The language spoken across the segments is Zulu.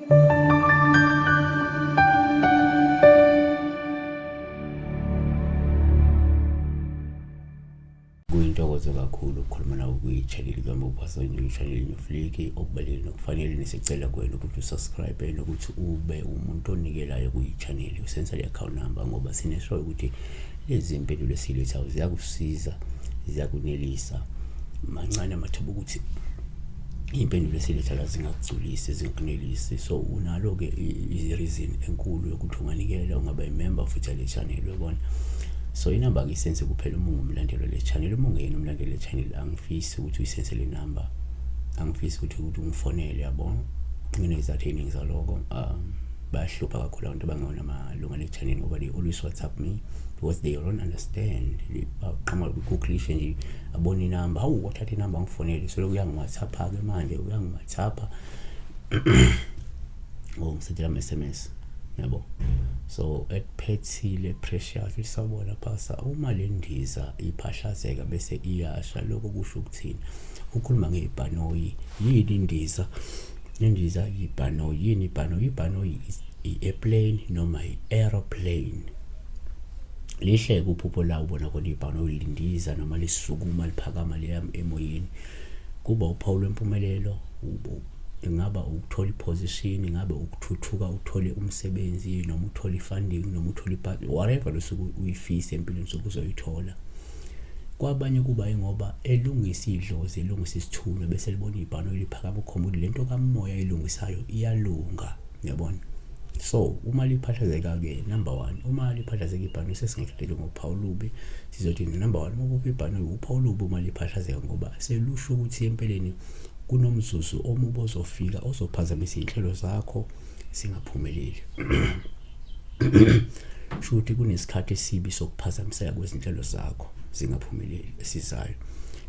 Kuyintokozo kakhulu ukukhuluma nawe kwi-channel kaMophaso channel Nofliki. Okubalulekile nokufanele nesicela kuwena ukuthi usubscribe nokuthi ube umuntu onikelayo kwi-channel, usenzele i-account number, ngoba sineshoyo ukuthi lezi mpendulo esiyilethayo ziyakusiza, ziyakunelisa. Mancane amathuba ukuthi iy'mpendulo esiletha la zingakugculisi, zingakunelisi. So unalo-ke i-reason enkulu yokuthi unganikela, ungaba imember futhi yale channel, uyabona. So inamba akuyisense kuphela uma ungumlandeli wale channel. Uma ungeyena umlandeli le channel, angifisi ukuthi uyisense le number, angifisi ukuthi ungifonele, yabona. Nginezizathu ey'ningi zaloko. Bayahlupha kakhulu abantu abangewona amalunga le channel, ngoba they always WhatsApp me because they don't understand. Baqhamuka kwi-googlishe nje, abone inamba, hawu, wathatha inamba ngifonele. So lokhu uyangi-WhatsApp-ke manje, uyangi-WhatsApp or ngisendela ama-SMS, yabo. So @Phethile Precious, isabona phasa, uma le ndiza iphahlazeka bese iyasha, lokho kusho ukuthini? Ukhuluma ngebhanoyi. Yini indiza? Indiza yibhanoyi. Yini ibhanoyi? Ibhanoyi i-airplane noma i-aeroplane. Lihle uphupho la ubona khona ibhanoyi lindiza noma lisukuma, liphakama, liya emoyeni. Kuba uphawu lwempumelelo, ingaba ukuthola iposition, ingabe ukuthuthuka, uthole umsebenzi noma uthole i-funding noma uthole whatever losuke uyifisa empilweni usuke uzoyithola. Kwabanye kuba ingoba elungisa idlozi, elungisa isithunywa, bese libona ibhanoyi liphakama, ukhomba ukuthi lento kamoya elungisayo iyalunga, uyabona. So uma liphahlazeka-ke, number one, uma liphahlazeka ibhanoyi, sesingekhelele ngophawu lubi, sizothi number one, uma upha ibhanoyi uphawu lubi uma liphahlazeka, ngoba selusho ukuthi empeleni kunomzuzu omubi ozofika ozophazamisa iy'nhlelo zakho zingaphumeleli. Kusho ukuthi kunesikhathi esibi sokuphazamiseka kwezinhlelo zakho zingaphumeleli esizayo.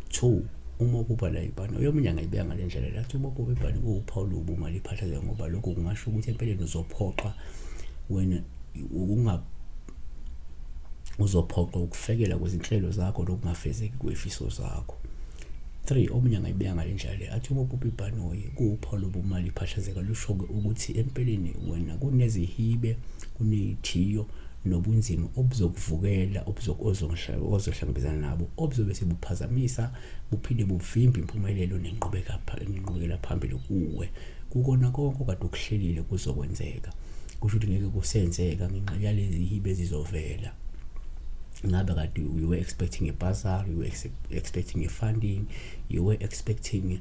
Two, uma uphupha la ibhanoyi, omunye angayibeka ngale ndlela lathi uma uphupha ibhanoyi kuwuphawu lubi uma liphahlazeka, ngoba lokho kungasho ukuthi empeleni uzophoqa wena ukunga uzophoqa ukufekela kwezinhlelo zakho nokungafezeki kwefiso zakho. Three, omunye angayibeka ngale ndlela le athi uma uphupha ibhanoyi kuwuphawu lobu uma liphahlazeka, lusho-ke ukuthi empeleni wena kunezihibe, kuney'thiyo nobunzima obuzokuvukela, ozohlangabezana nabo, obuzobe sebuphazamisa buphinde buvimbe impumelelo nenqubekela phambili kuwe. Kukona konke okade ukuhlelile kuzokwenzeka, kusho ukuthi ngeke kusenzeka ngenxa yalezi hibe ezizovela. Ngabe kade you were expecting a bursary, you were expecting a funding, you were expecting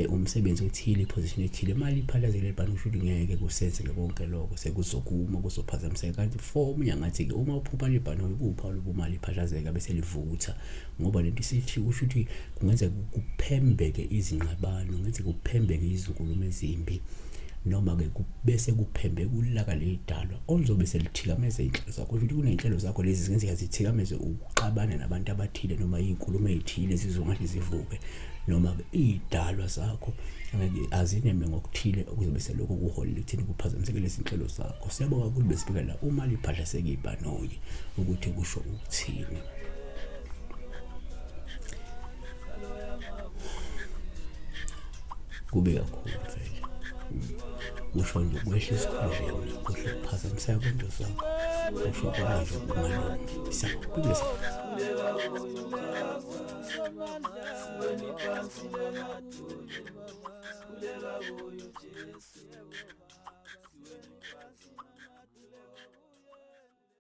umsebenzi othile, iposition ethile, imali iphalazele ibhanoyi, kusho ukuthi ngeke kusenzeke konke lokho, sekuzokuma, kuzophazamiseka. Kanti four, omunye angathi-ke uma uphupha libhanoyi kuwuphawu lobumali iphahlazeka bese livutha, ngoba lento isithi kusho ukuthi kungenzeka kuphembeke izingxabano, kungenzeka kuphembeke izinkulumo ezimbi, noma-ke bese kuphembeka ulaka ley'dalwa oluzobe selithikameza iy'nhlelo zakho. Kusho ukuthi kuney'nhlelo zakho lezi zingenzeka zithikameze ukuxabana nabantu abathile, noma iy'nkulumo ey'thile zizongahle zivuke, noma-ke iy'dalwa zakho angeke azineme ngokuthile okuzobe selokhu kuholela ekutheni kuphazamiseke lezi nhlelo zakho. Siyabonga kakhulu besibika la uma liphahlazeka ibhanoyi ukuthi kusho ukuthini. Kube kakhulu vele, kusho nje kwehla esikhundleni, kusho ukuphazamiseka kwento zakho, kusho kwaba nje ukungalungi. Siyabonga.